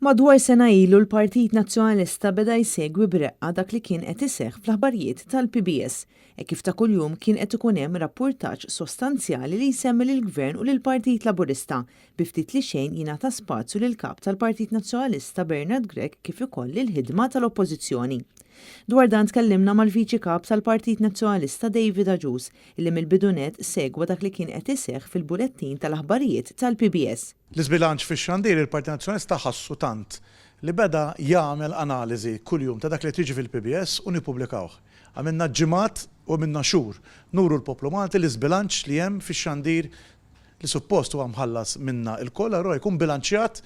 Madwar sena ilu l-Partit Nazzjonalista beda jsegwi b'reqqa dak li kien qed iseħħ fl-aħbarijiet tal-PBS, hekk kif ta' kuljum kien qed ikun hemm rappurtaġġ sostanzjali li jsemmi lill-Gvern u lill-Partit Laburista, bi ftit li xejn jingħata spazju lill-Kap tal-Partit Nazzjonalista Bernard Grech kif ukoll lill-ħidma tal-Oppożizzjoni. Dwar dan tkellimna mal-Viċi Kap tal-Partit Nazzjonalista David Agius li mill-bidu nett segwa dak li kien qed iseħħ fil-bulettin tal-aħbarijiet tal-PBS. L-iżbilanċ fix-xandir il-Partit Nazzjonalista ħassu tant li beda jagħmel analiżi kuljum ta' dak li qed jiġi fil-PBS u nippubblikawh. Għamilna ġimgħat u għamilna xhur nuru l-poplu Malti l-iżbilanċ li hemm fix-xandir li suppost huwa mħallas minna lkoll allura jkun bilanċjat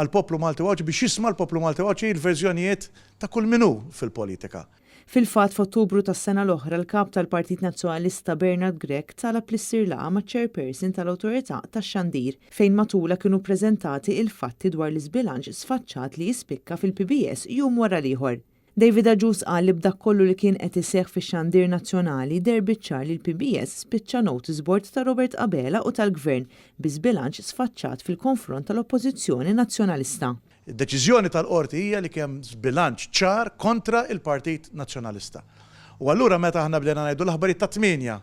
għall-poplu Malti u Għawdxi biex jisma' l-poplu Malti u Għawdxi l-verżjonijiet ta' kull min hu fil-politika. Fil-fatt, f'Ottubru tas-sena l-oħra l-Kap tal-Partit Nazzjonalista Bernard Grech talab li ssir laqgħa maċ-Chairperson tal-Awtorità tax-Xandir fejn matulha kienu ppreżentati il-fatti dwar l-iżbilanċ sfaċċat li jispikka fil-PBS jum wara l-ieħor. David Agius qal li b'dak kollu li kien qed iseħħ fix-xandir nazzjonali deher biċ-ċar li l-PBS spiċċa notice board ta' Robert Abela u tal-Gvern bi żbilanċ sfaċċat fil-konfront tal-Oppożizzjoni Nazzjonalista. Id-deċiżjoni tal-Qorti hija li kien hemm żbilanċ ċar kontra il-Partit Nazzjonalista. U allura meta aħna bdejna ngħidu l-aħbarijiet tat-tmienja,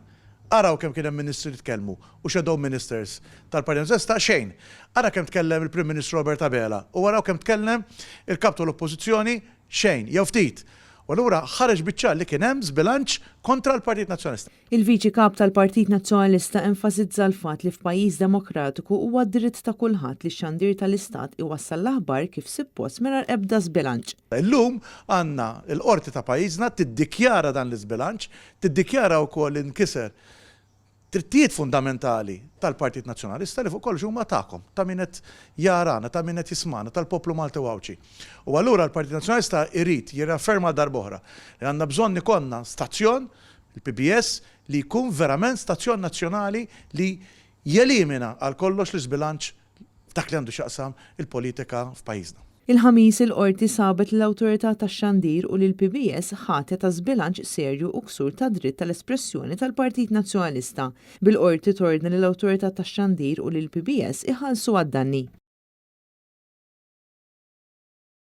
araw kemm kien hemm ministri li tkellmu u shadow ministers tal-Partit Nazzjonalista, xejn. Ara kemm tkellem il-Prim Ministru Robert Abela u araw kemm tkellem il-Kap tal-Oppożizzjoni, xejn, jew ftit. U allura ħareġ biċ-ċar li kien hemm żbilanċ kontra l-Partit Nazzjonalista. Il-Viċi Kap tal-Partit Nazzjonalista enfasizza l-fatt li f'pajjiż demokratiku huwa dritt ta' kulħadd li x-xandir tal-Istat iwassal l-aħbar kif sippost mingħajr ebda żbilanċ. Illum għandna l-Qorti ta' pajjiżna tiddikjara dan l-iżbilanċ, tiddikjara wkoll li nkiser drittijiet fundamentali tal-Partit Nazzjonalista li fuq kollox huma tagħkom, ta' min qed jarana, ta' min qed jismagħna, tal-poplu Malti u Għawdxi. U allura l-Partit Nazzjonalista jrid jirrafferma għal darb'oħra li għandna bżonn ikollna stazzjon, il-PBS, li jkun verament stazzjon nazzjonali li jelimina għal kollox l-iżbilanċ f'dak li għandu x'jaqsam il-politika f'pajjiżna. Il-Ħamis il-Qorti sabet lill-Awtorità tax-Xandir u lill-PBS ħatja ta' żbilanċ serju u ksur tad-dritt tal-espressjoni tal-Partit Nazzjonalista, bil-Qorti tordna lill-Awtorità tax-Xandir u lill-PBS iħallsu għad-danni.